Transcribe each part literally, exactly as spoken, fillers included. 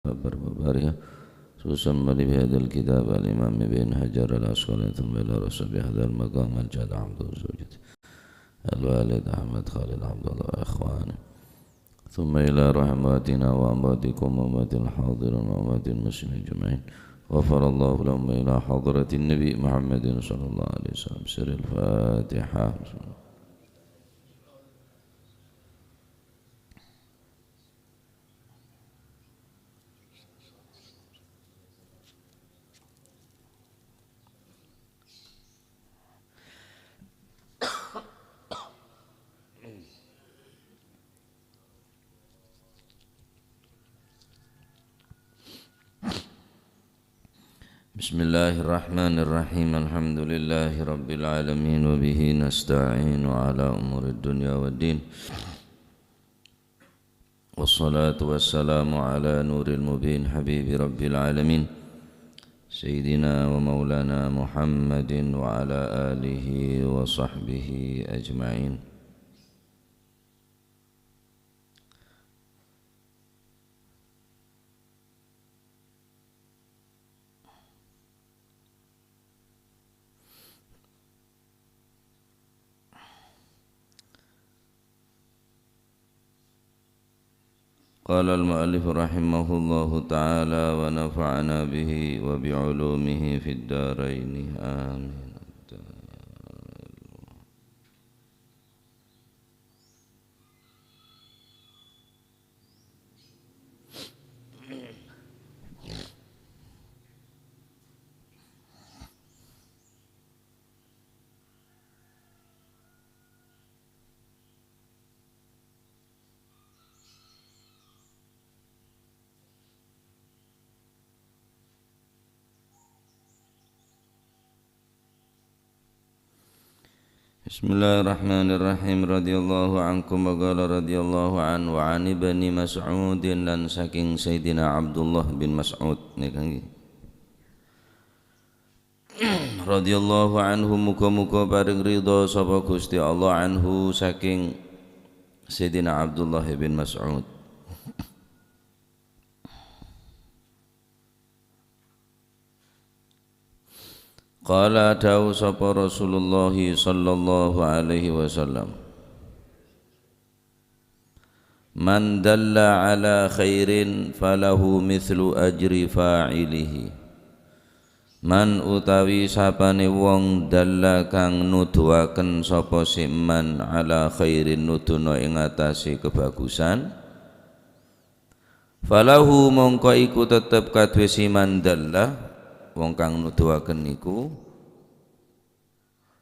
Babar Babariha, khususan muallif hadzal kitab Al-Imam Ibn Hajar Al-Asqalani, tsumma ila rasul bihadzal maqam al-jad Abdul Sujud Al-Walid Ahmad Khalil Abdullah wa ikhwani. Tsumma ila rahmatina wa amwatikum wa amwatil hadirin wa amwatil muslimin ajma'in. Ghafarallahu lahum wa ila hadratin Nabi Muhammadin sallallahu alaihi wasallam. Sirril Fatihah. Bismillahirrahmanirrahim. Alhamdulillahirabbil alamin, wa bihi nasta'inu ala umurid dunya waddin. Wassalatu wassalamu ala nuril mubin habibi rabbil alamin, Sayyidina wa maulana Muhammadin wa ala alihi wa sahbihi ajma'in. Qala al-mu'allif rahimahullahu ta'ala wa nafa'ana bihi wa bi ulumihi fid daraini. Amin. Bismillahirrahmanirrahim. Radhiyallahu ankum wa qala radhiyallahu an wa an Ibni Mas'udin, lan saking Sayyidina Abdullah bin Mas'ud nèka ngghi. Radhiyallahu anhu, muga-muga paring ridha sapa Gusti Allah anhu saking Sayyidina Abdullah bin Mas'ud. Qala, dawuh sapa Rasulullah sallallahu alaihi wasallam, "Man dalla ala khairin falahu mithlu ajri fa'ilihi." Man utawi sapane wong dalla kang nuduhaken sapa se man ala khairin nuduno ing atase kebagusan, falahu mongko iku tetep kaduwe si man dalla, wong kang nuduhaken niku,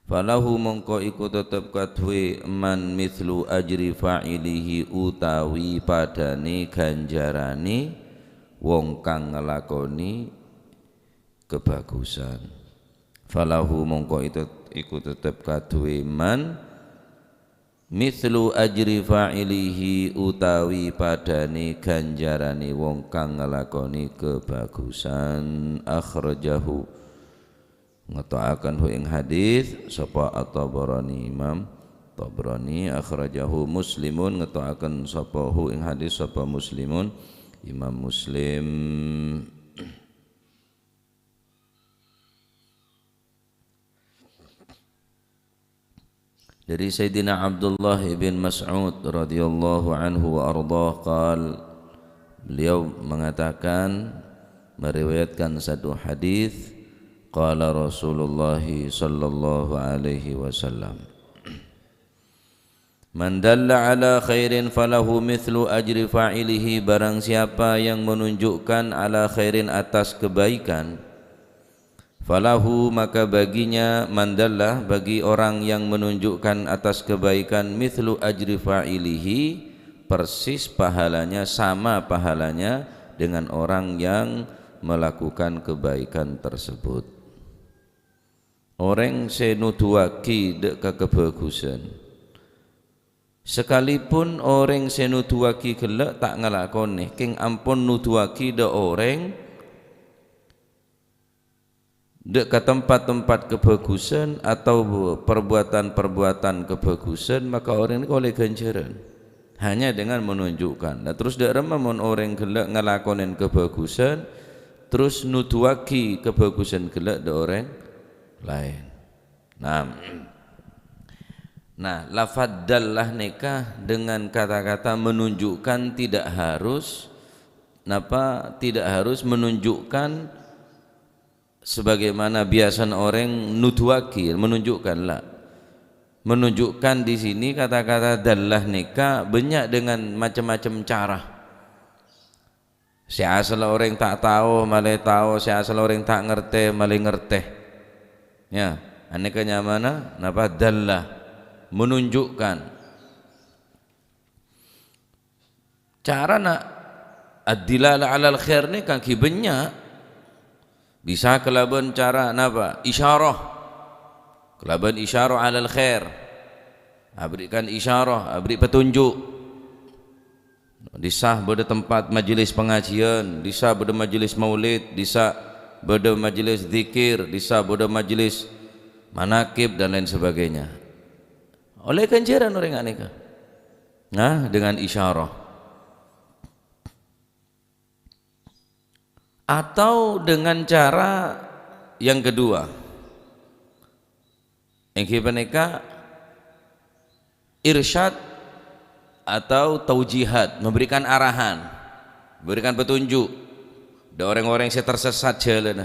falahu mongko iku tetep kaduwe man mithlu ajri fa'ilihi utawi padane ganjarane wong kang nglakoni kebagusan. Falahu mongko itu, iku tetep kaduwe man mithlu ajri fa'ilihi utawi padane ganjarane wong kang nglakoni kebagusan. Akhrajahu, ngeto'aken hu ing hadis sapa At-Tabarani, Imam Tabrani. Akhrajahu Muslimun, ngeto'aken sapa hu ing hadis sapa Muslimun, Imam Muslim. Dari Sayyidina Abdullah ibn Mas'ud radhiyallahu anhu wa ardhah qal, beliau mengatakan, meriwayatkan satu hadis, qala Rasulullah sallallahu alaihi wasallam, "Man dalla ala khairin falahu mithlu ajri fa'ilihi," barang siapa yang menunjukkan ala khairin atas kebaikan, falahu, maka baginya, man dalla, bagi orang yang menunjukkan atas kebaikan, mithlu ajri fa'ilihi, persis pahalanya, sama pahalanya dengan orang yang melakukan kebaikan tersebut. Oreng se nuduwagi dha' ka kabhagusan, sakalipun oreng se nuduwagi gella' ta' ngalakone, keng ampon nuduwagi dha' oreng dha' ka tempat-tempat kabhagusan atau parbuwatan-parbuwatan kabhagusan, maka oreng niko olle ganjaran. Hanya dengan menunjukkan. Nah, terros dâ' remma mon orèng ghellâ' ngalakonè kabhâghusân, terros nuduwaghi kabhâghusân ghellâ' dâ' orèng laèn. Nah, nah, lafadz dallah nèka dengan kata-kata menunjukkan tidak harus, napa, tidak harus menunjukkan sebagaimana biyasana orèng nuduwaghi, menunjukkan, la. Menunjukkan di sini kata-kata dallah nèka bânnya' dengan macem-macem cara. Sè asalla orèng ta' tao, malè tao, sè asalla orèng ta' ngartè, malè ngartè. Ya, anèka nyamana napa? Dallah, menunjukkan. Carana ad-dilalah 'alal khair nèka ghi bânnya'. Bisa kalabân cara napa? Isyarah. Kalabân isyarah 'alal khair. Abherri'kan isyarah, abherri' petunjuk. Dissa bâdâ tempat majelis pengajian, dissa bâdâ majelis maulid, dissa bâdâ majelis zikir, dissa bâdâ majelis manakib, dan lain sebagainya. Ollè ghânjhârân orèng ghânèka. Nah, dengan isyarah. Atau dengan cara yang kedua. Èngghi panèka irsyad atau taujihat, memberikan arahan, memberikan petunjuk dâ' orèng-orèng sè tersesat jhâlânna.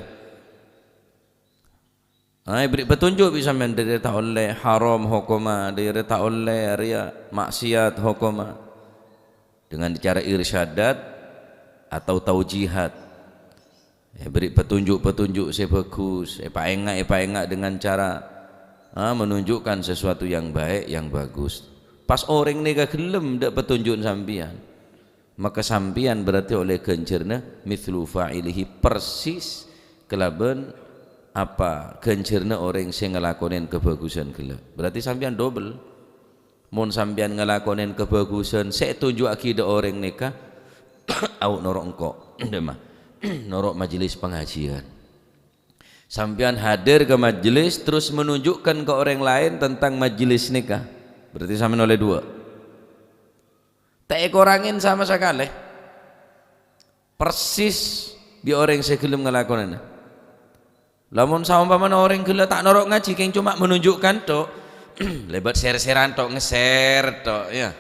Ah, èberri' petunjuk bi' sampèyan, dâri ta' ollè haram hokomma, dâri ta' ollè arèya maksiat hokomma. Dengan cara irsyadat atau taujihat. Èberri' petunjuk-petunjuk sè bhâghus, èpaènga', èpaènga' dengan cara, ah, menunjukkan sesuatu yang baik, yang bagus. Pas orèng nèka ghellem dâ' petunjuk sampèyan, maka sampèyan berarti ollè ghânjhârânna mithlu fa'ilihi, persis kalabân apa ghânjhârânna orèng sè ngalakonè kabhâghusân ghellâ'. Berarti sampèyan dobel. Mon sampèyan ngalakonè kabhâghusân sè ètonjhuwaghi dâ' orèng nèka, au noro' engko', dâ' emma, noro' majelis pengajian. Sampèyan hadir ka majelis, terus menunjukkan ke orang lain tentang majelis nèka. Berarti sampèyan ollè dua. Ta' èkorangè sama sakalè. Persis bi' orèng sè ghellem ngalakonèna. Lamon saompamana orèng ghellâ' ta' noro' ngajhi, kèng coma menunjukkan tok, lèbât sèr-sèran tok, ngeser tok, ya.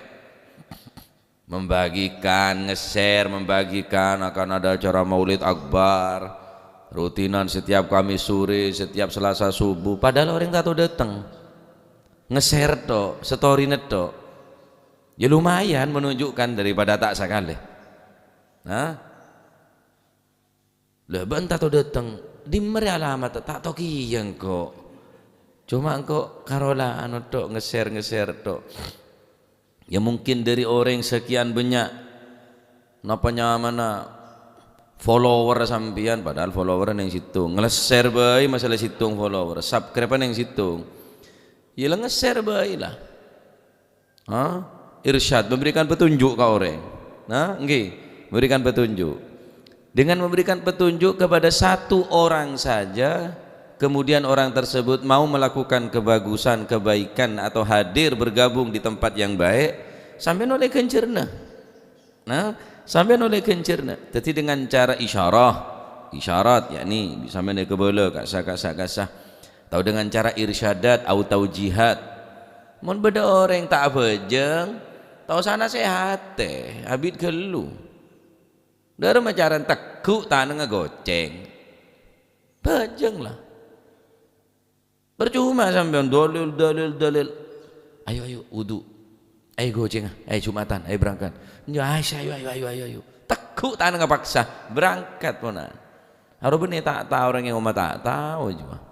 Membagikan, ngeser, membagikan, akan ada acara Maulid Akbar, rutinan setiap Kamis sore, setiap Selasa subuh, padahal orèng ta' tao dâteng. Ngeser tok, story-na tok. Ya lumayan menunjukkan daripada ta' sakalè. Nah, lha bâ'na ta' tao dâteng, dimma rè alamatta? Ta' tao kèya engko'. Coma engko' karola anu tok, ngeser-ngeser tok. Ya mungkin dâri orèng sakèyan bânnya', napa nyamana, follower sampèyan, padahal follower neng sèttong. Nglèsèr bhâi masalah sèttong follower, subscribe neng sèttong. Ya la ngeser bhâi la. Ha? Irsyad, memberikan petunjuk ka orèng. Nah, ngghi, memberikan petunjuk. Dengan memberikan petunjuk kepada satu orang saja, kemudian orang tersebut mau melakukan kebagusan, kebaikan, atau hadir bergabung di tempat yang baik, sampèyan ollè ghânjhârânna. Nah, sampèyan ollè ghânjhârânna. Dhâddhi dengan cara isyarah, isyarat, yakni sampèyan èkabâlâ, ka'sa, ka'sa, ka'sa. Atau dengan cara irsyadat, au taujihat. Mon bâdâ orèng ta' abhâjâng, ta' osa nasèhatè, abit ghâllu. Dârâ macaran tegghu' tanangnga gocèng. Bhâjâng la. Parcoma sampèyan dalil, dalil, dalil. "Ayo, ayo, wudu. Ayo gocènga, ayo Jumatan, ayo berangkat." "Ya, ayo, ayo, ayo, ayo, ayo, ayo." Tegghu' tanangnga paksa, berangkat pona. Aro bânnè ta' tao, orèng è omma ta' tao jiyâ.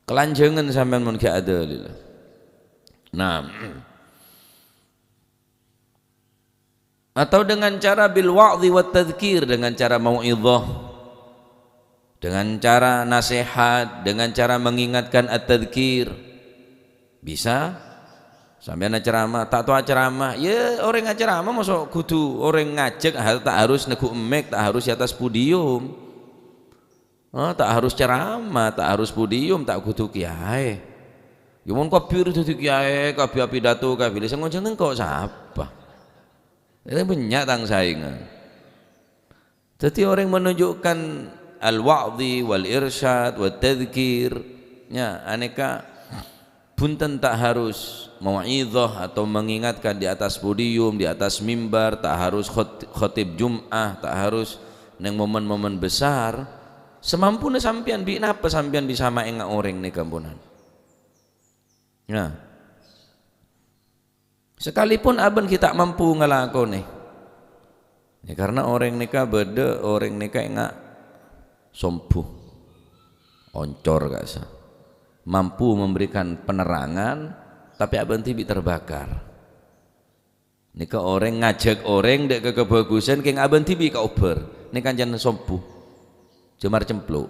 Kalanjhângan sampèyan mon ghi' adalil. Nah. Atau dengan cara bil wa'dhi wat tadzkir, dengan cara mau'idhah, dengan cara nasihat, dengan cara mengingatkan at-tadzkir. Bisa. Sampèyan acaramah, ta' tao acaramah. Ya, orèng acaramah mosok kodhu orèng ngajhâk, ha-, ta' harus neggu' mic, ta' harus è attas podium. Ah, ta' harus ceramah, ta' harus podium, ta' kodhu kèyaè. Ya mon kabbhi dhâddhi kèyaè, kabbhi apidato, kabbhi lè sè ngonjhâng engko' sapa? Ini banyak tang saingan. Jadi orang menunjukkan al-wa'dhi wal irsyad wat tadzkir, ya, aneka punten tak harus mau'izah atau mengingatkan di atas podium, di atas mimbar, tak harus khot-, khotib Jum'ah, tak harus neng momen-momen besar. Semampuna sampeyan, bi' napa sampeyan bisa maènga' orèng nèka, ponan? Nah, sekalipun abân ghi' ta' mampu ngalakonè. Ya, karena orèng nèka bâdâ, orèng nèka enga' sombu, oncor ka'issa'. Mampu memberikan penerangan, tapè abân dhibi' terbakar. Nèka orèng ngajhâk orèng dâ' ka kabhâghusân, kèng abân dhibi' kaobbhâr. Nèka kancana sombu. Jemar cempluk.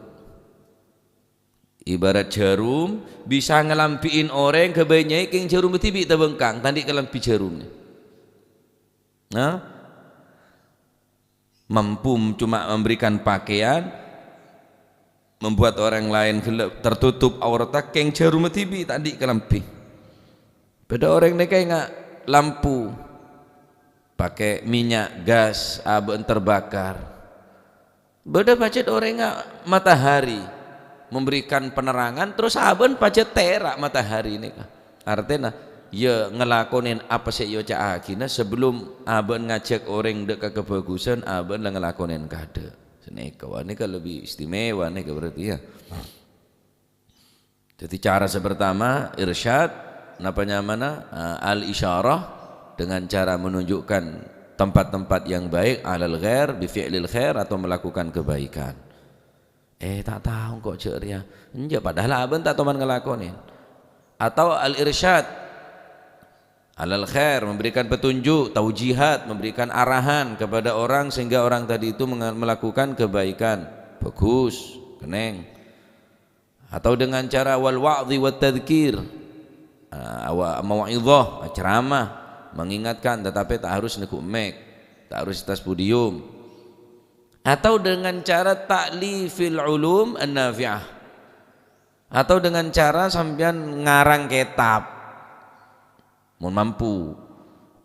Ibarat jarum, bisa ngalambi'in orèng ghâbây nyè', kèng jarum dhibi' tabângkang, ta' andi' kalambhi jarumma. Nah? Mampu cuma memberikan pakaian, membuat orang lain ghellâ' tertutup auratnya, kèng jarum dhibi' ta' andi' kalambhi. Bâdâ orèng nèka enga' lampu, pakai minyak, gas, abâ'na terbakar. Bâdâ pajhât orèngnga matahari memberikan penerangan, terros abâ'na pajhât tèra' matahari nèka. Artèna, ya, ngalakonè apa sè èoca'aghina sebelum abâ'na ngajhâk orèng dâ' ka kabhâghusân, abâ'na la ngalakonè kaadâ'. Sanèka, wah, nèka lebih istimewa nèka berarti, ya. Jadi, cara sè pertama, irsyad, napa nyamana? Eh, al-isyarah, dengan cara menunjukkan tempat-tempat yang baik, alal khair, bi fi'lil khair, atau melakukan kebaikan. "Eh, ta' tao engko' jâ' rèya." Enjâ', padahal abâ'na ta' toman ngalakonè. Atau al-irsyad, alal khair, memberikan petunjuk, taujihat, memberikan arahan kepada orang sehingga orang tadi itu menga-, melakukan kebaikan. Bagus, kennèng. Atau dengan cara wal wa'dhi wat tadzkir. Ah, wa-, mau'izah, ceramah, mengingatkan, tetapi tak harus neggu' mic, tak harus di atas podium. Atau dengan cara ta'lifil ulum an-nafi'ah. Atau dengan cara sampèyan ngarang kètab. Mon mampu.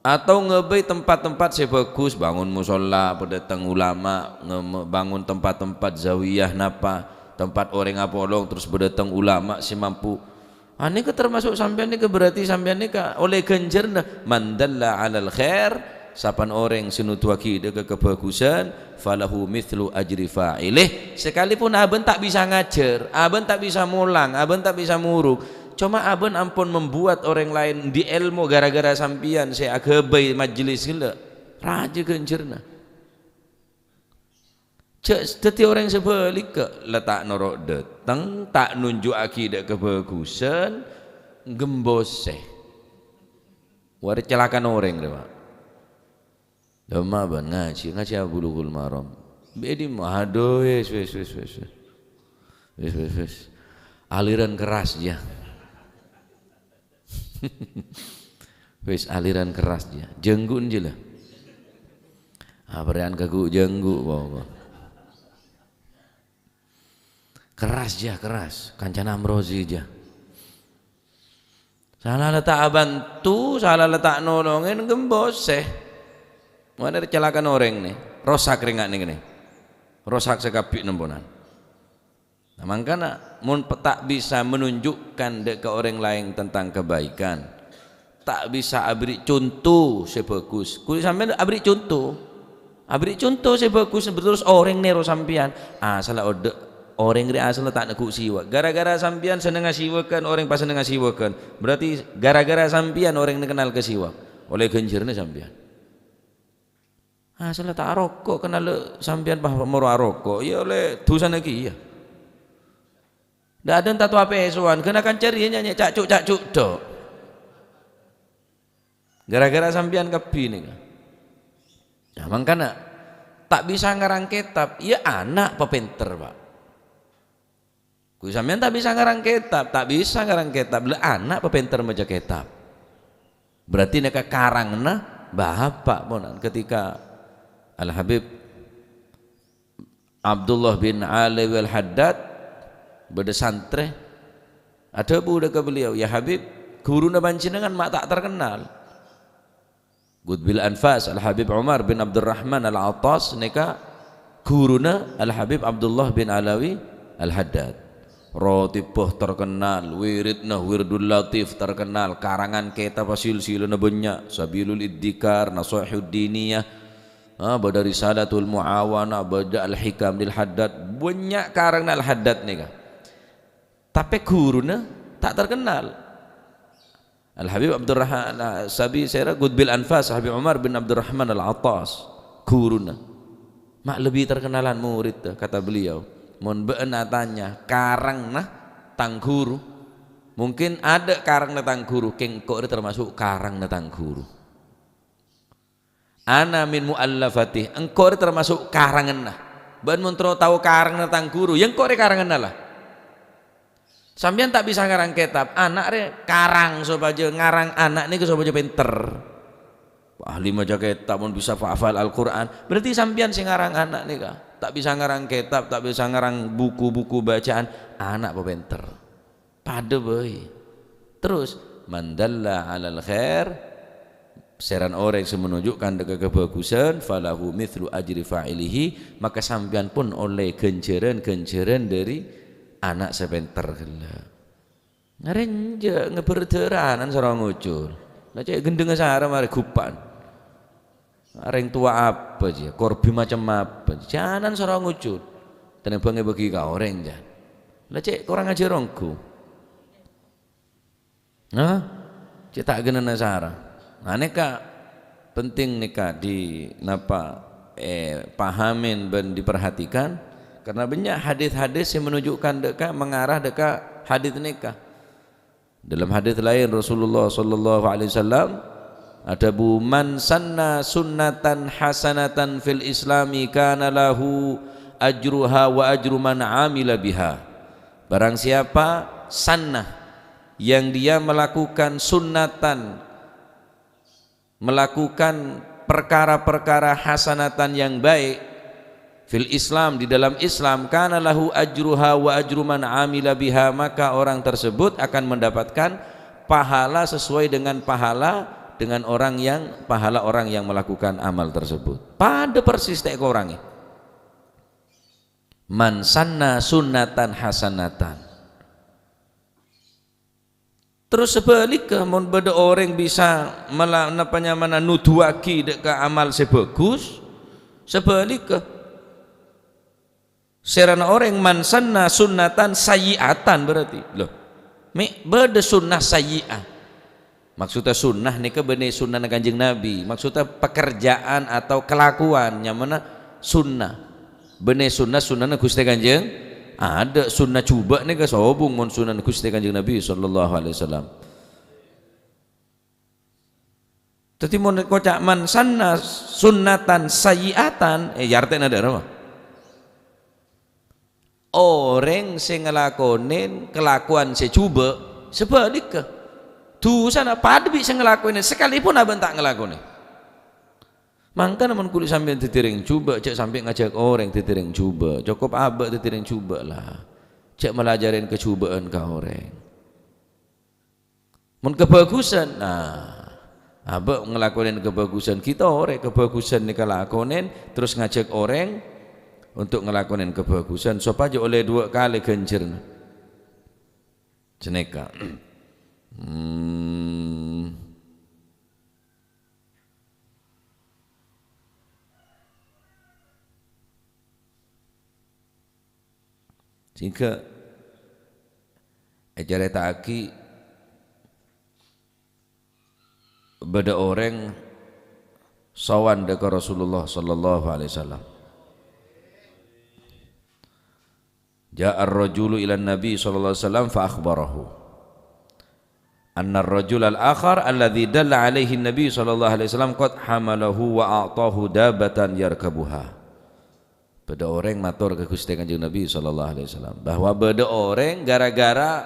Atau nghâbây tempat-tempat sè bagus, bangun musholla, padâteng ulama, ngem-, bangun tempat-tempat zawiyah napa, tempat orèng apolong, terros padâteng ulama sè mampu. Anèka termasuk sampèyan nèka, berarti sampèyan nèka ollè ghânjhârânna, "Man dalla 'alal khair," sapan orèng sè noduwaghi dâ' ka kabhâghusân, "falahu mithlu ajri fa'ilih." Sekalipun abâ'na ta' bisa ngajhâr, abâ'na ta' bisa molang, abâ'na ta' bisa morok, coma abâ'na ampon membuat orèng laèn andi' èlmo gara-gara sampèyan sè aghâbây majlis ghellâ', rajâ ghânjhârânna. Jhâ' dhâddhi orèng sabhâligghâ, la ta' noro' dâteng, ta' nonjhu'aghi dâ' kabhâghusân, ghembosè. Wârè calakan orèng rè, Pak. Dâmma bân ngajhi, ngajhi Bulughul Maram. Bâdâ dimma, adhu, wis, wis, wis, wis, wis. Wis, wis, wis. Aliran keras, ya. Wis, aliran keras, ya. Jânggu'na, jâ, la. Aperèyan ka ghu' jânggu', pokok. Keras, ya, keras. Kancana Amrozi, ya. Sala la ta' abhânto, sala la ta' nolongè, ghembosè. Mangkana calakan orèng nè, rosak rèng nèka nè. Rosak sakabbhi nemponan. Nah, mangkana mon pe-, ta' bisa menunjukkan dâ' ka orèng laèn tentang kebaikan, ta' bisa aberri' conto sè bagus, kulâ sampèyan aberri' conto. Aberri' conto sè bagus, terros orèng nèro sampèyan. Asalla oḍâ', orèng rè asalla ta' neggu' siwak. Gara-gara sampèyan sennengnga siwakan, orèng pas sennengnga siwakan. Berarti gara-gara sampèyan orèng nè kennal ka siwak. Ollè ghânjhârânna sampèyan. Asalla ta' aroko', kennal sampèyan pas moro aroko', ya ollè dhusana kèya. Ḍâ' aḍâ' tanto apèsowan, ghâna kanca rèya nyanyè ca'cu'-ca'cu' ḍo'. Gara-gara sampèyan kabbhi nèka. Nah, mangkana ta' bisa ngarang kètab, ya ana' papènter, Pak. Ghu sampèyan ta' bisa ngarang kètab, ta' bisa ngarang kètab, la ana' papènter maca kètab. Berarti nèka karangnga bapa', ponan. Ketika Al-Habib Abdullah bin Alawi Al-Haddad bâḍâ santrè, adhâbu ḍâ' ka beliau, "Ya Habib, ghuruna panjhennengngan ma' ta' terkenal." Qutbil Anfas Al-Habib Umar bin Abdurrahman Al-Attas nèka ghuruna Al-Habib Abdullah bin Alawi Al-Haddad. Rotibah terkenal, wiridna Wirdul Latif terkenal, karangan kètab silsilana bânnya', Sabilul Iddikar, Nasaihud Diniyah, ah, bâdâ Risalatul Muawana, bâdâ Al-Hikam lil Haddad, bânnya' karanganna Al-Haddad nèka. Tapè ghuruna ta' terkenal. Al-Habib Abdurrahman, Sabi sèra Qutbil Anfas, Habib Umar bin Abdurrahman Al-Attas, ghuruna. Ma' lebbi terkenalan murid, kata beliau. Mon bâ'na atanya, "Karanganna tang ghuru?" Mungkin adâ' karanganna tang ghuru, kèng engko' rè termasuk karanganna tang ghuru. "Ana min mu'allafati," engko' rè termasuk karanganna. Bâ'na mon terro tao karanganna tang ghuru, ya engko' rè karanganna la. Sampèyan ta' bisa ngarang kètab, ana' rè karang sopajâ ngarang ana' nèka sopajâ pènter. Ahli maca kètab, mon bisa hafal Al-Qur'an. Berarti sampèyan sè ngarang ana' nèka. Ta' bisa ngarang kètab, ta' bisa ngarang buku-buku bacaan, ana' papènter. Padâ bhâi. Terros, "Man dalla 'alal khair," sèran orèng sè menunjukkan dâ' ka kabhâghusân, "falahu mithlu ajri fa'ilihi," maka sampèyan pon ollè ghânjhârân-ghânjhârân dâri ana' sè pènter ghellâ'. Ngarènjâ' ngabhâr dâranan soro ngucul. La cè' ghândhângnga sara marè ghupa'an. Orèng towa apa, jiyâ? Korbi macem apa, jiyâ? Jhânan soro ngucul. Tenembhângè bâgi ka orèng, jhân. La cè' korang ajhâr ongghu. Nah, cè' ta' ghânana sara. Nah, nèka penting nèka di napa, eh, pahamin bân diperhatikan, karena bânnya' hadis-hadis yang menunjukkan dâ' ka, mengarah dâ' ka hadis nèka. Dalam hadis lain Rasulullah sallallahu alaihi wasallam adhâbu, "Man sanna sunnatan hasanatan fil islami kana lahu ajruha wa ajru man amila biha." Barang siapa sanna, yang dia melakukan sunnatan, melakukan perkara-perkara hasanatan yang baik, fil Islam, di dalam Islam, kana lahu ajruha wa ajru man amila biha, maka orang tersebut akan mendapatkan pahala sesuai dengan pahala, dengan orang yang, pahala orang yang melakukan amal tersebut. Padâ persis ta' èkorangè. "Man sanna sunnatan hasanatan." Terros sabhâligghâ, mon bâdâ orèng bisa mala-, napa nyamana, noduwâghi dâ' ka amal sè bhâghus, sabhâligghâ, sèrana orèng man sanna sunnatan sayyi'atan, berarti. Loh, mè' bâdâ sunnah sayyi'ah. Maksudnya sunnah nèka bânnè sunnahna Kanjeng Nabi. Maksudnya pekerjaan atau kelakuan, nyamana sunnah. Bânnè sunnah-sunnahna Ghustè Kanjeng. Adâ' sunnah jhubâ' nèka sobung mon sunnahna Ghustè Kanjeng Nabi sallallahu alaihi wasallam. Dhâddhi mon koca' man sanna sunnatan sayyi'atan, eh, ya artèna dâ' napa? Orèng sè ngalakonè kalakowan sè jhubâ', sabhâligghâ, dhusana padâ bi' sè ngalakonè, sakalipun abâ' ta' ngalakonè. Mangkana mon kulâ sampèyan dhâddhi rèng jhubâ', jhâ' sampè' ngajhâk orèng dhâddhi rèng jhubâ'. Cokop abâ' dhâddhi rèng jhubâ' la. Jhâ' malajârèn kajhubâ'ân ka orèng. Mon kabhâghusân, nah, abâ' ngalakonè kabhâghusân, ghi' torè kabhâghusân nèka lakonè, terros ngajhâk orèng untuk ngalakonè kabhâghusân, sopajâ ollè duwâ' kalè ghânjhârânna. Sanèka. Hmm. Sehingga ècarèta'aghi bâdâ orèng sowan dâ' ka Rasulullah sallallahu alaihi wasallam. Ja'a ar-rajulu ila Nabi sallallahu alaihi wasallam fa akhbarahu anna ar-rajul al-akhar alladhi dalla alaihi Nabi sallallahu alaihi wasallam qad hamalahu wa a'tahu dabbatan yarkabuha. Bâdâ orèng mator ka Ghustè Kanjeng Nabi sallallahu alaihi wasallam bahwa bâdâ orèng gara-gara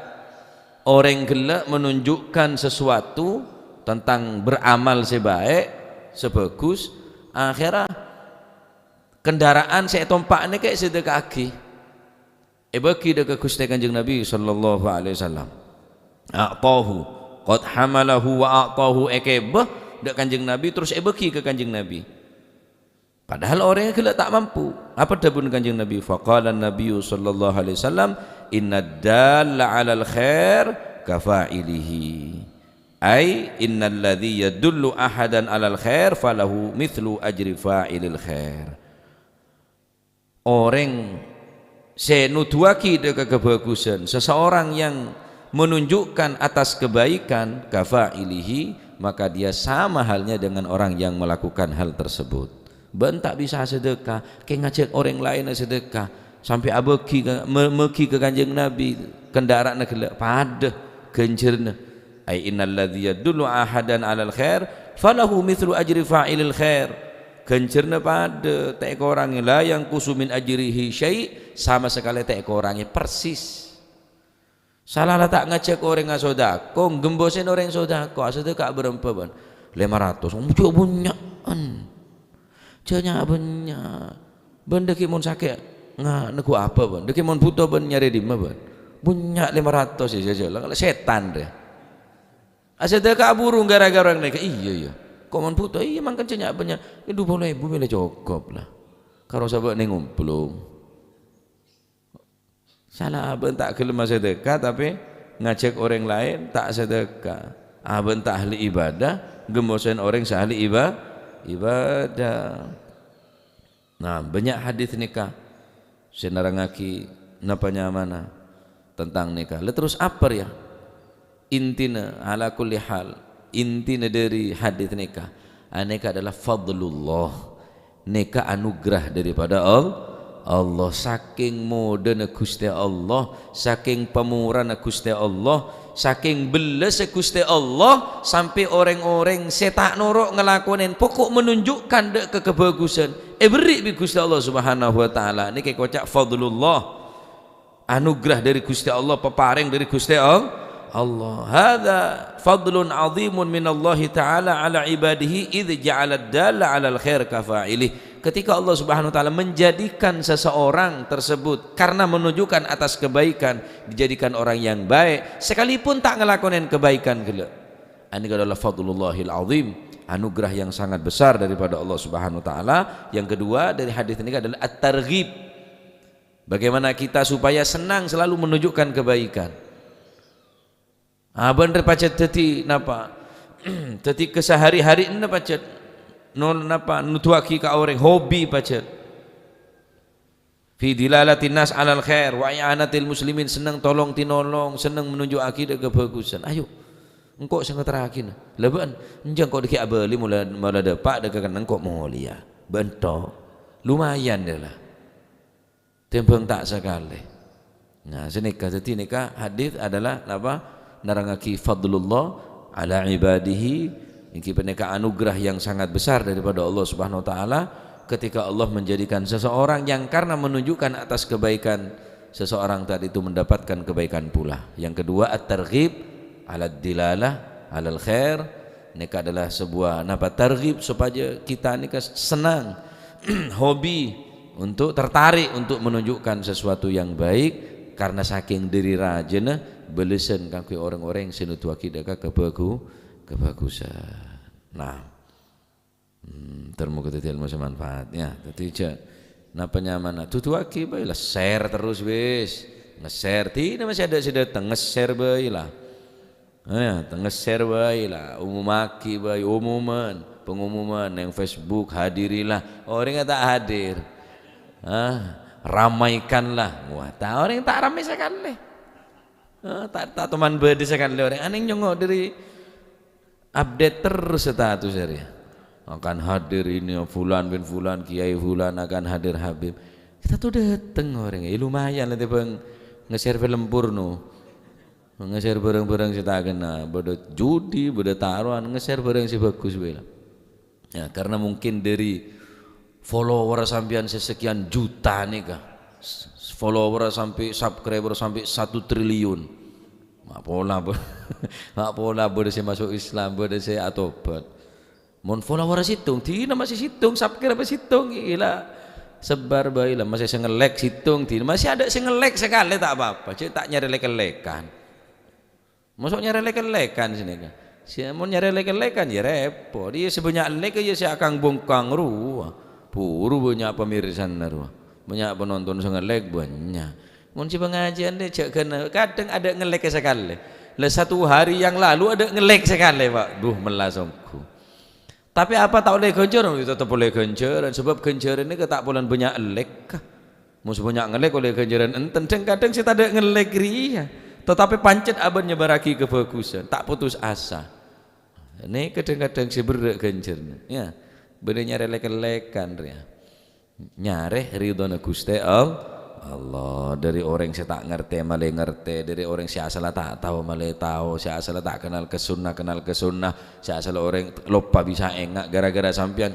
orèng ghellâ' menunjukkan sesuatu tentang beramal sè bhâi, sè bhâghus, akhèrra kendaraan sè ètompa'na kè' sè èdâka'aghi, èbâghi dâ' ka Ghustè Kanjeng Nabi sallallahu alaihi wasallam. A'tahu, qad hamalahu wa a'tahu, èkèbâ, dâ' Kanjeng Nabi, terros èbâghi ka Kanjeng Nabi. Padahal orèngnga ghellâ' ta' mampu. Apa dhâbuna Kanjeng Nabi? Faqala Nabiyyu sallallahu alaihi wasallam, "Innad dalla 'alal khair kafa'ilihi." Ai, "Innalladzi yadullu ahadan 'alal khair falahu mithlu ajri fa'ilil khair." Orèng sè nuduwaghi dâ' ka kabhâghusân, seseorang yang menunjukkan atas kebaikan, kafa'ilihi, maka dia sama halnya dengan orang yang melakukan hal tersebut. Bâ'na ta' bisa sedekah, kè ngajhâk orèng laènna sedekah, sampè' abâghi ka, me-, mèghi ka Kanjeng Nabi, kendara'anna ghellâ', padâ ghânjhârânna. Ai innalladzi yadullu ahadan 'alal khair, falahu mithlu ajri fa'ilil khair. Ghânjhârânna padâ, ta' èkorangè. La yanqusu min ajrihi syai', sama sakalè ta' èkorangè, persis. Sala la ta' ngajhâk orèng asodako, ghembosèn orèng sodako, asadhâka bârâmpa bân? Lèma ratos. Oh, jhâ' bânnya'an. Jhâ' nya-, bânnya'. Bân dâgghi' mon sakè', nga-, neggu' apa bân? Dâgghi' mon bhuto bân nyarè dimma bân? Bânnya' lèma ratos, iyâ, jhâ' la sètan rè. Asadhâka aburu ghârâ-ghârâ orèng nèka. Iyâ, iyâ. Ko' mon bhuto, iyâ, mangkèn jhâ' nya-, bânnya'. È, du polo èbu mèlè cokop la. Karo sabâ' neng omplong. Sala abâ'na ta' ghellem asadhâka, tapè ngajhâk orèng laèn ta' sadhâka. Abâ'na ta' ahli ibadah, ghembosèn orèng sè ahli iba-, ibadah. Nah, bânnya' hadis nèka sè nerrangngaghi napa nyamana tentang nèka. La terros apa rèya? Intina, ala kulli hal, intina dhâri hadis nèka, anèka adalah fadlullah. Nèka anugerah daripada Al-, Allah. Sakèng modâna Ghustè Allah, sakèng pamorana Ghustè Allah, sakèng bellâssa Ghustè Allah, sampè' orèng-orèng sè ta' noro' ngalakonè pokok menunjukkan dâ' ka kabhâghusân èberri' bi' Ghustè Allah Subhanahu wa Ta'ala. Nèka èkoca' fadlullah. Anugerah dhâri Ghustè Allah, paparèng dhâri Ghustè Al-, Allah. Hadza fadlun 'azimun minallahi ta'ala 'ala 'ibadihi idz ja'alad dalla 'alal khair kafa'ilih. Ketika Allah Subhanahu wa Ta'ala menjadikan seseorang tersebut karena menunjukkan atas kebaikan, dijadikan orang yang baik, sekalipun ta' ngalakonè kebaikan ghellâ'. Ini adalah fadlullahil azim, anugerah yang sangat besar daripada Allah Subhanahu wa Ta'ala. Yang kedua dari hadis ini adalah at-targhib. Bagaimana kita supaya senang selalu menunjukkan kebaikan. Abâ'na rè pajhât dhâddhi napa? Dhâddhi kesehari-harianna pajhât. Non napa? Nuduwaghi ka orèng, hobi pajhât. Fi dilalatin nas 'alal khair wa i'anatil muslimin, seneng tolong-tinolong, seneng menunjukaghi dâ' kabhâghusân. Ayo, engko' sè ngaterraghina. La bâ'na, enjâ' engko' dâgghi' abâli mola, mola dâpa' dâ' ka kennengngan engko' molèya. Bâ'na tok. Lumayan dâ' la. Tèmbhâng ta' sakalè. Nah, sanèka, dhâddhi nèka hadis adalah napa? Nerrangngaghi fadlullah 'ala 'ibadihi, èngghi panèka anugerah yang sangat besar daripada Allah Subhanahu wa Ta'ala, ketika Allah menjadikan seseorang yang karena menunjukkan atas kebaikan, seseorang tadi itu mendapatkan kebaikan pula. Yang kedua, at-targhib 'ala dilalah 'alal khair. Nèka adalah sebuah napa? Targhib, supaya kita nèka senang, hobi, untuk tertarik untuk menunjukkan sesuatu yang baik, karena sakèng dhâri rajâna bellâsân kaangghuy orèng-orèng sè nuduwaghi dâ' ka kabhâghu-, kabhâghusân. Nah, hmm, ter moga dhâddhi ilmu sè manfaat, ya. Dhâddhi jhâ' napa nyamana, duduwaghi bhâi la, share terros wis. Nge-share, dina masih ada sè dâteng, nge-share bhâi la. Eh, ta' nge-share bhâi la, umumaghi bhâi, umuman, pengumuman neng Facebook, hadirilah. Orèng ta' hadir. Ah, ramaikanlah. Wah, ta' orèng ta' ramai sakalè. Ah, ta', ta' toman bâdâ sakalè orèng. Anèng nyongngo' dhâri update terros status arèya. Akan hadir ini fulan bin fulan, kiai fulan akan hadir Habib. Kita tuh dâteng orèng, ya lumayan la tèmbhâng nge-share film porno. Nge-share bhârâng-bhârâng sè ta' kènè', bâdâ judi, bâdâ taro'an, nge-share bhârâng sè bhâghus bhâi la. Ya, karena mungkin dhâri follower sampèyan sè sekian juta nèka, s-, follower sampè' subscriber sampè' satu triliun. Ma' pola bâ-, ma' pola bâdâ sè maso' Islam, bâdâ sè atobhât. Mon follower sèttong, dina masih sèttong, subscriber sèttong, ghi la sebar bhâi la, masih sè nge-like sèttong, dina masih ada sè nge-like sakalè ta' apa-apa, jhâ' ta' nyarè like-likean. Maso' nyarè like-likean sanèka. Sè mon nyarè lèk-èlèkan, ya repot. Iyâ, sè bânnya' lèk, iyâ, sè akang-bongkang rowa. Buru bânnya' pamirsana rowa. Bânnya' penonton sè ngelek bânnya'. Mon sè pangajiân lè, jhâ' ghân-, kadhâng adâ' ngelek sakalè. Lah, satu hari yang lalu adâ' ngelek sakalè, Pak. Duh, mella songgu. Tapè apa ta' ollè ghânjhârân? Ya, tetep ollè ghânjhârân, sabâb ghânjhârân nèka ta' polana bânnya' lèk. Mon sè bânnya' ngelek ollè ghânjhârân enten, dhâng-kadhâng sè tadâ' ngelek rèya. Tatapè pancèt abâ'na nyèbârraghi kabhâghusân, ta' potos asa. Nèka dhâng-kadhâng sè berrâ' ghânjhârânna, ya. Bâdâ nyarè lèk-èlèkan rèya. Nyarè ridhona Ghustè All-, Allah. Dâri orèng sè ta' ngartè malè ngartè, dâri orèng sè asalla ta' tao malè tao, sè asalla ta' kennal ka sunnah, kennal ka sunnah, sè asalla orèng loppa bisa enga' gara-gara sampèyan,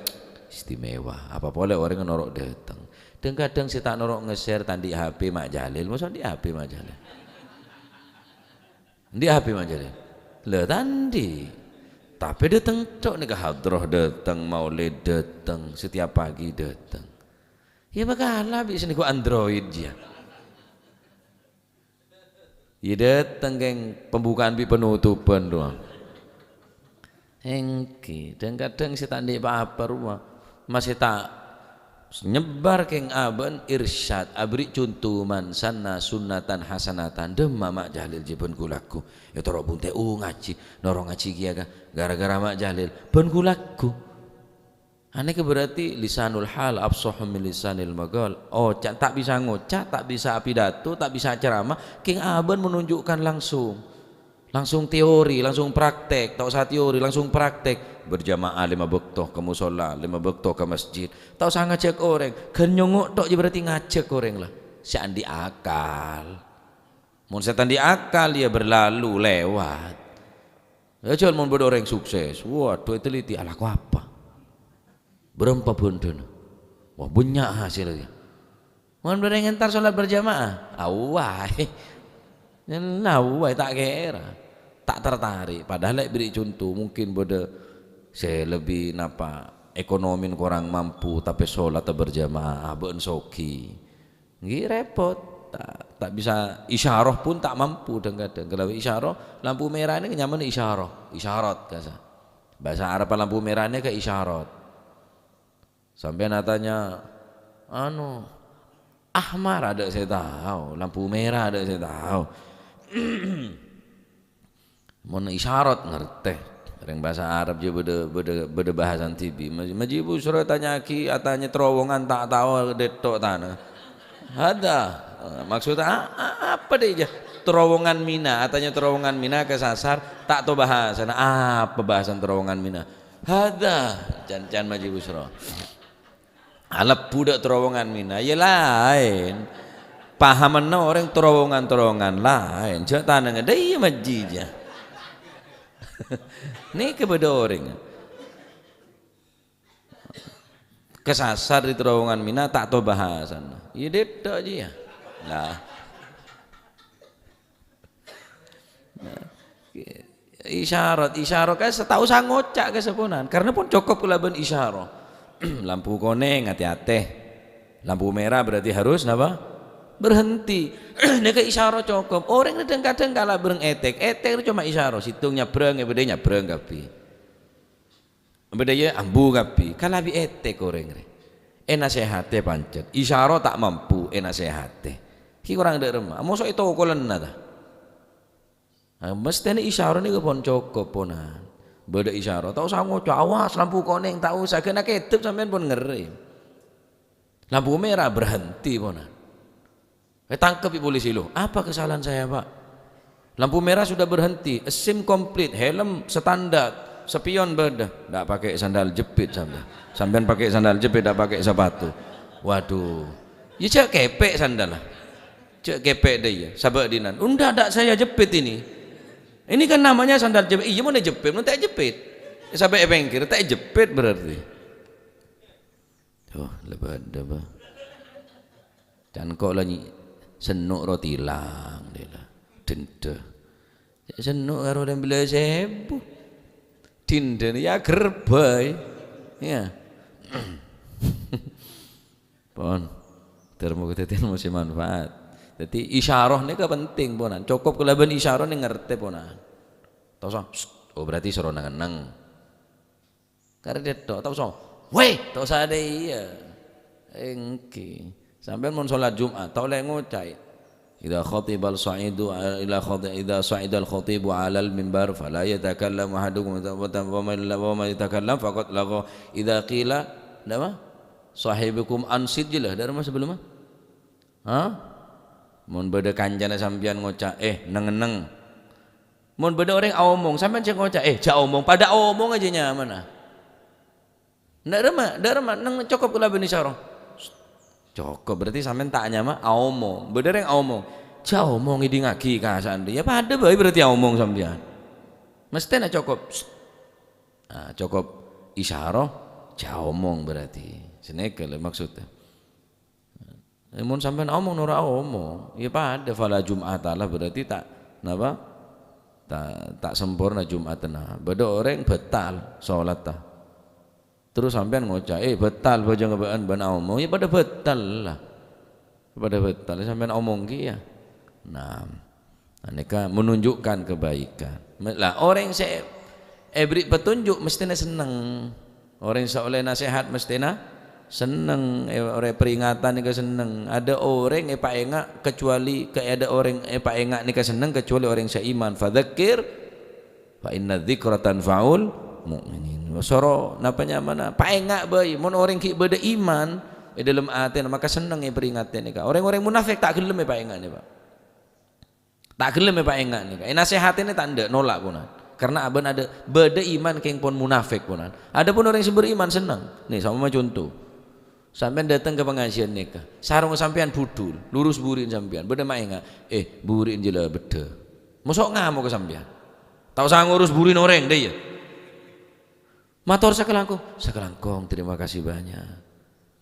istimewa. Apa polè orèng noro' dâteng. Dhâng-kadhâng sè ta' noro' nge-share ta' andi' H P Ma' Jalil. Masa andi' H P Ma' Jalil? Andi' H P Ma' Jalil? Lha, ta' andi'. Tapè dâteng tok nèka hadroh dâteng, maulid dâteng, setiap pagi dâteng. Ya, makala bi' sè nèko Android, ya. Iyâ, dâteng kèng pembukaan bi' penutupan rowa. Èngghi, dhâng-kadhâng sè ta' andi' pa-apa rowa. Masè ta' nyèbâr kèng abâ'na irsyad, aberri' conto man sanna sunnatan hasanatan. Dâmma Ma' Jalil jhâ' bân ghu-lagghu. Ètoro' bunte', oh, ngajhi, noro' ngajhi kèya ka, gara-gara Ma' Jalil. Bân ghu-lagghu. Anèka berarti lisanul hal afshahu min lisanil maqal. Oh, ca-, ta' bisa ngoca', ta' bisa apidato, ta' bisa ceramah, kèng abâ'na menunjukkan langsung. Langsung teori, langsung praktek, ta' osa teori, langsung praktek. Berjamaah lèma bâkto ka musholla, lèma bâkto ka masjid. Ta' osa ngajhâk orèng, ghân nyongngo' tok jâ berarti ngajhâk orèng la. Sè andi' akal. Mon sè ta' andi' akal, ya berlalu, lewat. Ya, jhâ' mon bâdâ orèng sukses, waduh, èteliti, alako apa? Bârâmpa bhândhâna? Wah, bânnya' hasèlla. Mon bâdâ orèng entar sholat berjamaah, awwah. Nyella, awwah, ta' kèra. Ta' tertarik. Padahal lè' bherri' conto, mungkin bâdâ sè lebbi napa, ekonomin korang mampu, tapè sholat berjamaah, abâ'na soghi. Ngghi repot. Ta', ta' bisa isyarah pun ta' mampu dhâng-kadhâng. Kalabân isyarah, lampu merah nèka nyamana isyarah, isyarat kasa. Bhâsa Arab lampu merah nèka isyarat. Sampèyan atanya, anu, ahmar adâ' sè tao, lampu merah adâ' sè tao. Mon isyarat ngartè. Rèng bhâsa Arab jâ bâdâ, bâdâ, bâdâ bhâsa dhibi'. Maj-, Maji Busro tanya'aghi, atanya terowongan ta' tao dâ' tok tana. Hadza. Maksud a-, a-, apa dâ' iyâ? Terowongan Mina, atanya terowongan Mina kasasar, ta' tao bhâsana. Apa bhâsana terowongan Mina? Hadza. Can-can Maji Busro. Alebbhu dâ' terowongan Mina, ya laèn. Pahamanna orèng terowongan-terowongan laèn. Jhâ' tanangnga, dâ' iyâ majjhi jâ. Nèka bâdâ orèng kasasar dâri terowongan Mina, ta' tao bhâsana. Iyâ, dâ' tok jiyâ. Lah. Nah, isyarat, isyarat kan sè ta' osa ngoca' ka saponan, karena pun cokop kalabân isyarat. Lampu konèng, ati-ati. Lampu merah berarti harus napa? Berhenti. Nèka isyarat cokop. Orèng kadhâng-kadhâng kala bâreng ètèk. Ètèk itu cuma isyarat. Sèttong nyabrang, ya bâdâ nyabrang kabbhi. Bâdâ iyâ ambu kabbhi, kalabi ètèk orèng rè. Ènasèhatè pancèt, isyarah ta' mampu ènasèhatè. Ghi' korang dâ' remma, mosok ètokolana ta? Nah, mestèna isyarah nèka pon cokop, ponan. Bâdâ isyarah, ta' osa ngoca', "Awas, lampu konèng," ta' osa, ghâna kèdep sampèyan pon ngerrè. Lampu merah, berhenti, ponan. Ètangkep bi' polisi, "Loh, apa kesalahan saya, Pak? Lampu merah sudah berhenti, SIM komplit, helm standar, spion bâdâ." "Ndak pakai sandal jepit sampean. Sampean pakai sandal jepit, ndak pakai sepatu." Waduh. Ya, jhâ' kèpèk sandal lah. Jhâ' kèpèk dâ' iyâ, sabâ' dinan. "Unda, ndak saya jepit ini. Ini kan namanya sandal jepit." Iyâ, mon èjepit, mon ta' èjepit. Sabâ' è pèngkèr, ta' èjepit berarti. Oh, lebada, Bâ. Can ko' la nyi-, senno' ro tilang, dela. Denda. Senno' karo lem belas ebu. Denda ni ya gerbay. Ya. Pon. Ter moga dadi ilmu sing manfaat. Dadi isyarah nèka penting, ponan. Cokop kalabân isyarah nèka ngerti, ponan. Tosa, "Sst, Oh, berarti soro neng-enneng. Karè dâ' tok, ta' osa, "Weh!" Ta' osa dâ' iyâ. Èngghi. Sampèyan mon sholat Jumat, ta' ollè ngoca'. "Idza khatibal sha'idu, ila khati-, idza sha'idal khatibu 'alal mimbar, fala yatakallam ahadukum, wa man, wa man yatakallam faqad lagha." Idza qila, napa? "Shahibukum ansit," jâ la, dâ' remma sabellunna? Hah? Mon bâdâ kancana sampèyan ngoca', "Eh, neng-enneng." Mon bâdâ orèng aomong, sampèyan sè ngoca', "Eh, jhâ' omong," padâ omong ajâ nyamana. Dâ' remma, dâ' remma, neng cokop kalabân isyaroh. Cokop, berarti sampèyan ta' nyama aomong. Bâdâ orèng aomong, "Jhâ' omong, èdingngaghi kasa'an rèya." Padâ bhâi berarti aomong sampèyan. Mesthèna cokop. Ah, cokop isyaroh, jhâ' omong berarti. Sanèka lè maksudda. Eh, mon sampèyan omong noro' omong, iyâ padâ fala jum'ata lah, berarti ta', napa? Ta', ta' samporna Jum'atta. Bâdâ orèng bâtal sholatta. Terus sampèyan ngoca', "Eh, bâtal bhâjângnga bâ'ân bân aomong," iyâ padâ bâtal lah. Padâ bâtal, sampèyan omong kèya. Nah, Nah, nèka menunjukkan kebaikan. Me-, lah, orèng sè èberri' petunjuk mesthèna senneng. Orèng sè ollè nasèhat mesthèna senneng, è-, orèng peringatan nèka senneng. Adâ' orèng èpaènga' kecuali, ke-, adâ' orèng èpaènga' nèka senneng kecuali orèng sè iman. "Fadzakir fa inna dzikra tanfa'ul mu'minin." Soro napa nyamana? Paènga' bhâi. Mon orèng ghi' bâdâ iman è dâlem atèna, maka senneng èperingati nèka. Orèng-orèng munafik ta' ghellem èpaènga' nèka. Ta' ghellem èpaènga' nèka. Ènasèhatè nè ta' endâ', nolak, ponan. Karena abân adâ', bâdâ iman kèng pon munafik, ponan. Adapun orèng sè beriman senneng. Nè, sampama conto. Sampèyan dâteng ka pangajiân nèka. Sarongnga sampèyan budul, lurus buri'na sampèyan. Bâdâ maènga', "Eh, buri'na jâ la bâddhâ." Moso' ngamok ka sampèyan. "Ta' osa ngurus buri'na orèng, dâ' iyâ." Mator sakalangkong, "Sakalangkong, terima kasih banyak."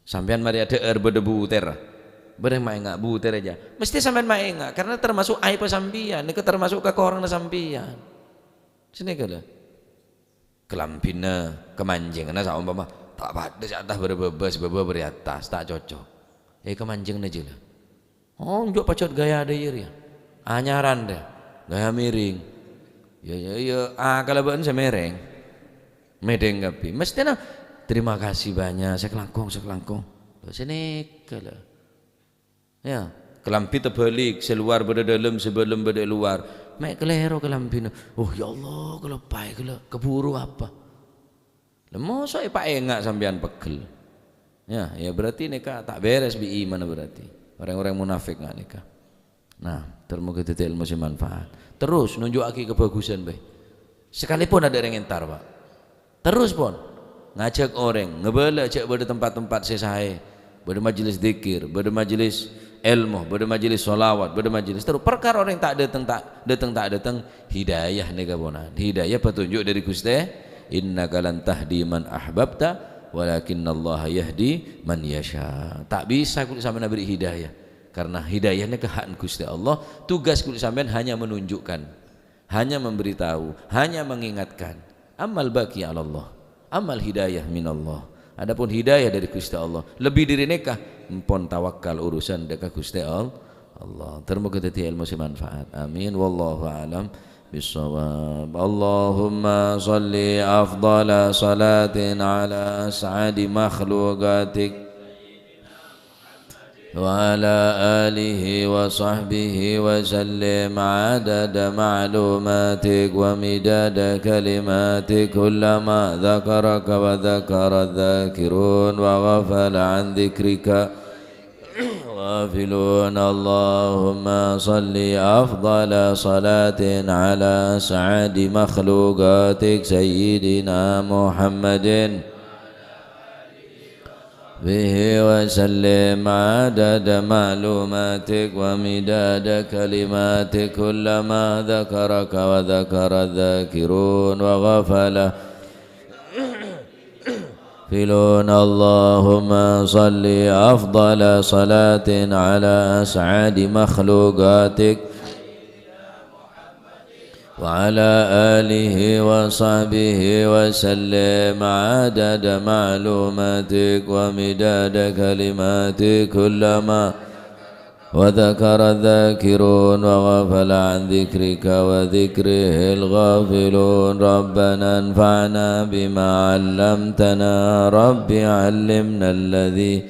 Sampèyan marè adhâ'âr bâdâ butèr. Bâreng maènga' butèr jâ. Mesthè sampèyan maènga', karena termasuk aèbhâ sampèyan, nèka termasuk kakoranganna sampèyan. Sanèka lho. Kalambhina, kamanjhânganna saompama ta' padâ sè attas bârâ bâbâ, sè bâbâ bârâ attas, ta' cocok. Eh, kamanjhânganna jâ la. Oh, onjhu' pajhât gaya dâ' iyâ rèya. Anyaran dâ'. Gaya miring. Iyâ, iyâ, iyâ, akalla bâ'ân sè mèrèng. Mèdhing kabbhi. Mesthèna, "Terima kasih banyak, sakalangkong, sakalangkong." Lho, sanèka lho. Iyâ, kalambhi tabâlik, sè lowar bâdâ dâlem, sè dâlem bâdâ è lowar. Mè' kalèro kalambhina. "Oh, ya Allah, kaloppaè ghellâ', kabhuru apa?" Lah, moso' èpaènga' sampèyan pegghel? Ya, ya berarti nèka ta' bèrès bi' imanna berarti. Orèng-orèng munafik nga' nèka. Nah, ter-, moghâ dhâddhi èlmo sè manfaat. Terus nunjukkaghi kabhâghusân bhâi. Sakalèpon adâ' orèng entar, Pak. Terus pon ngajhâk orèng, ngabâlâ jhâ' bâdâ tempat-tempat sè saè. Bâdâ majelis dzikir, bâdâ majelis èlmo, bâdâ majelis shalawat, bâdâ majelis terus. Parkara orèng ta' dâteng, ta' dâteng, ta' dâteng, hidayah nèka ponan. Hidayah petunjuk dâri Ghustè, "Innaka lan tahdi man ahbabta, walakinnallaha yahdi man yasha." Ta' bisa kaulâ sampèyan aberri' hidayah. Karena hidayah nèka hakna Ghustè Allah, tugas kaulâ sampèyan hanya menunjukkan, hanya memberitahu, hanya mengingatkan. Ammal baqi 'alallah. Ammal hidayah minallah. Adapun hidayah dâri Ghustè Allah, lebbi dâri nèka, empon tawakkal urusan dâ' ka Ghustè All-, Allah. Ter-, moghâ dhâddhi èlmo sè manfaat. Amin. Wallahu a'lam bissawab. Allahumma shalli afdhala shalatin ala as'adi makhluqatik. وعلى آله وصحبه وسلم عدد معلوماتك ومداد كلماتك، كلما ذكرك وذكر الذاكرون وغفل عن ذكرك غافلون. اللهم صل أفضل صلاة على أسعد مخلوقاتك سيدنا محمد به وسلم عدد معلوماتك ومداد كلماتك، كلما ذكرك وذكر الذاكرون وغفل غافلون. اللهم صل أفضل صلاة على أسعد مخلوقاتك وعلى آله وصحبه وسلم عدد معلوماتك ومداد كلماتك، كلما وذكر الذاكرون وغفل عن ذكرك وذكره الغافلون. ربنا انفعنا بما علمتنا. رب علمنا الذي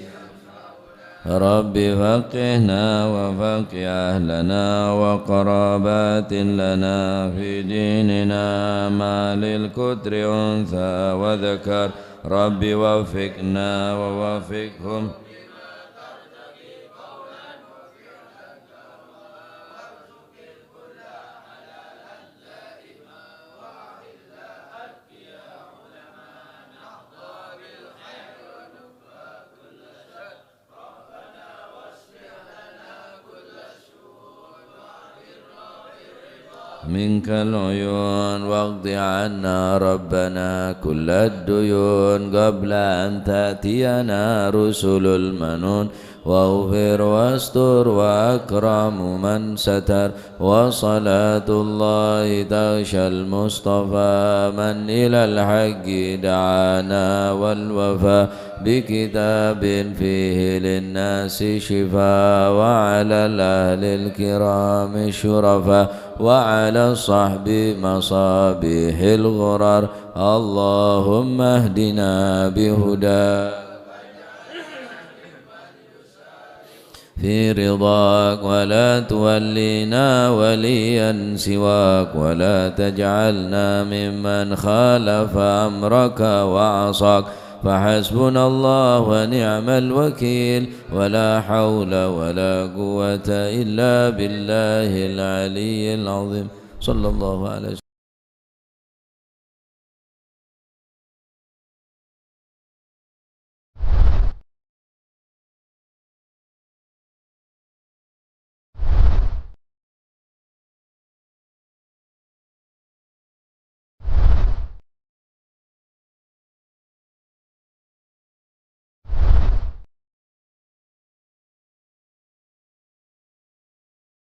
رب فقهنا وفقه أهلنا وقرابات لنا في ديننا ما للكتر أنثى وذكر. رب وفقنا ووفقهم منك العيون واقض عنا ربنا كل الديون قبل أن تأتينا رسل المنون واغفر واستر وأكرم من ستر وصلاة الله تغشى المصطفى من إلى الحق دعانا والوفا بكتاب فيه للناس شفاء وعلى الأهل الكرام الشرفاء وعلى الصحب مصابيح الغرر. اللهم اهدنا بهداك في رضاك ولا تولينا وليا سواك ولا تجعلنا ممن خالف أمرك وعصاك. فحسبنا الله ونعم الوكيل ولا حول ولا قوة إلا بالله العلي العظيم. صلى الله عليه وسلم.